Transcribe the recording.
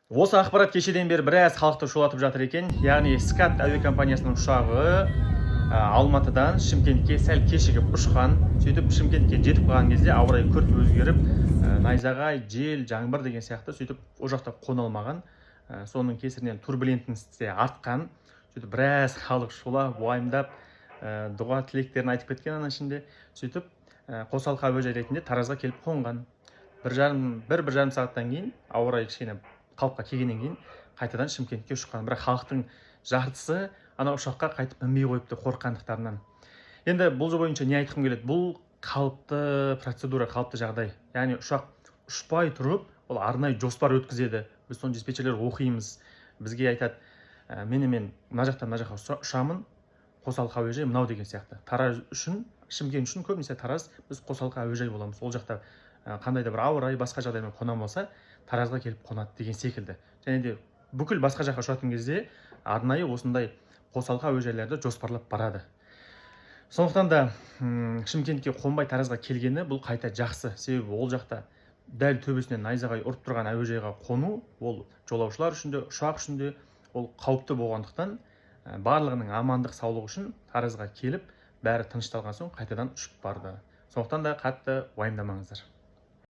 Осы ақпарат кешеден бері біраз халықты шулатып жатыр екен. Яғни СКАТ әуе компаниясының ұшағы Алматыдан Шымкентке сәл кешігіп ұшқан. Сөйтіп, Шымкентке жетіп қалған кезде ауа райы күрт өзгеріп, найзағай, жел, жаңбыр деген сияқты, сөйтіп ол жақта қона алмаған. Соның кесірінен турбулентность те артқан. Сөйтіп, біраз халық шулап, уайымдап, дұға тілектерін айтып кеткен ана ішінде. Сөйтіп, қосалқы әуежай ретінде Таразға келіп қонған. 1,5, 1-1,5 сағаттан кейін, ауа райы кішкене қалыпқа келгеннен кейін, қайтадан Шымкентке ұшқан. Бірақ халықтың жартысы ана ұшаққа қайтып мінбей қойыпты қорыққандықтарынан. Енді бұл бойынша не айтқым келеді? Бұл қалыпты процедура, қалыпты жағдай. Яғни ұшақ ұшпай тұрып, ол арнайы жоспар өткізеді. Біз соны, диспетчерлер, оқимыз. Бізге айтады: Мен мына жақтан мына жаққа ұшамын, қосалқы әуежай мынау» деген сияқты. Тараз үшін, Шымкент үшін көбінесе Тараз, біз қосалқы әуежай боламыз. Ол жақта қандай да бір ауа райы, басқа жағдаймен қона алмаса, Таразға келіп қонады деген секілді. Және де бүкіл басқа жаққа ұшатын кезде арнайы осындай қосалқы әуежайларды жоспарлап барады. Сондықтан да Шымкентке қонбай, Таразға келгені бұл қайта жақсы. Себебі ол жақта дәл төбесінен найзағай ұрып тұрған әуежайға қону ол жолаушылар үшін де, ұшақ үшін де ол қауіпті болғандықтан, барлығының амандық саулығы үшін Таразға келіп, бәрі тынышталған соң қайтадан ұшып барды. Сондықтан да қатты уайымдамаңыздар.